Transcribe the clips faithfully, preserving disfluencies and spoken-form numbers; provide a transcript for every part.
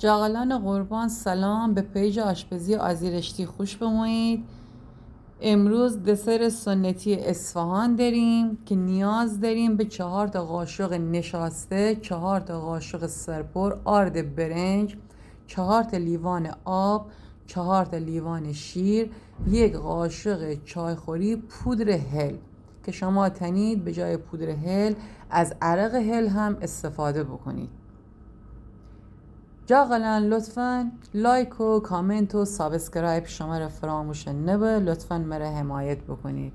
جغلان قربان سلام، به پیج آشپزی آزی رشتی خوش بمویید. امروز دسر سنتی اصفهان داریم که نیاز داریم به چهار تا قاشق نشاسته، چهار تا قاشق سرپر آرد برنج، چهار تا لیوان آب، چهار تا لیوان شیر، یک قاشق چایخوری پودر هل که شما تنید به جای پودر هل از عرق هل هم استفاده بکنید. جغلان لطفاً لایک و کامنت و سابسکرایب شمره فراموش نبه، لطفاً مره حمایت بکنید.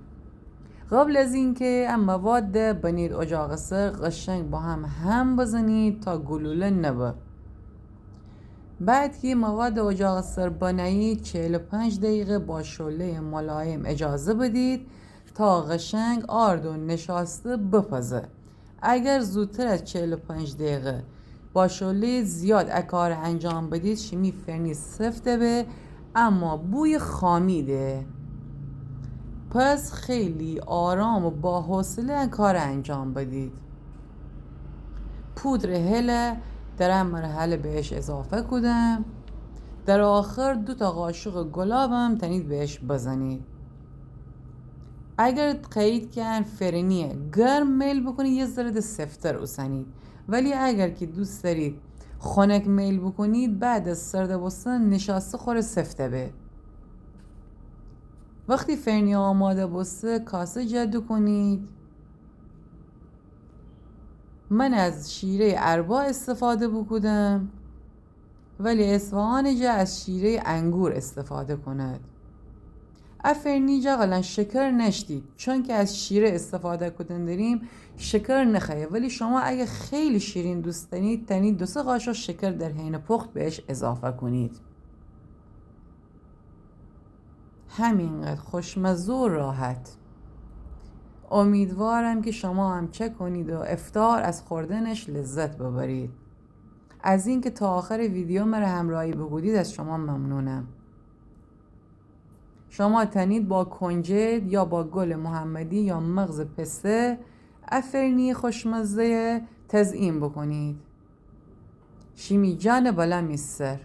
قبل از اینکه ا مواد بنید اجاق سر قشنگ با هم هم بزنید تا گلوله نبه. بعد که مواد اجاق سر بنهید چهل و پنج دقیقه با شعله ملایم اجازه بدید تا قشنگ آرد و نشاسته بپزه. اگر زودتر از چهل و پنج دقیقه با شعله زیاد ا کار انجام بدید، شیمی فرنی سفته به اما بوی خامی ده. پس خیلی آرام و با حوصله ا کار انجام بدید. پودر هله در ا مرحله بهش اضافه کودم. در آخر دو تا قاشق گلابم تنید بهش بزنید. اگر خوأیید که ا فرنیه گرم میل بکنید، یه ذره ده سفت‌تر اوسنید، ولی اگر که دوست دارید خنک میل بکنید، بعد از سرد بوستن نشاسته خوره سفته به. وقتی فرنی آماده بوسته، کاسه جا دوکنید. من از شیره اربا استفاده بوکودم، ولی اصفهان جا از شیره انگور استفاده کند. ا فرنی جغلان شکر نشتید، چون که از شیره استفاده کودن داریم شکر نخوأیه، ولی شما اگه خیلی شیرین دوست دارید تنید دو سه قاشق شکر در حین پخت بهش اضافه کنید. همینقدر خوشمزه و راحت. امیدوارم که شما هم چکنید و افطار از خوردنش لذت ببرید. از اینکه تا آخر ویدیو مره همراهی بوکودید از شما ممنونم. شما تنید با کنجد یا با گل محمدی یا مغز پسته ا فرنی خوشمزه تزئین بکنید. شیمی جان بلا می سر.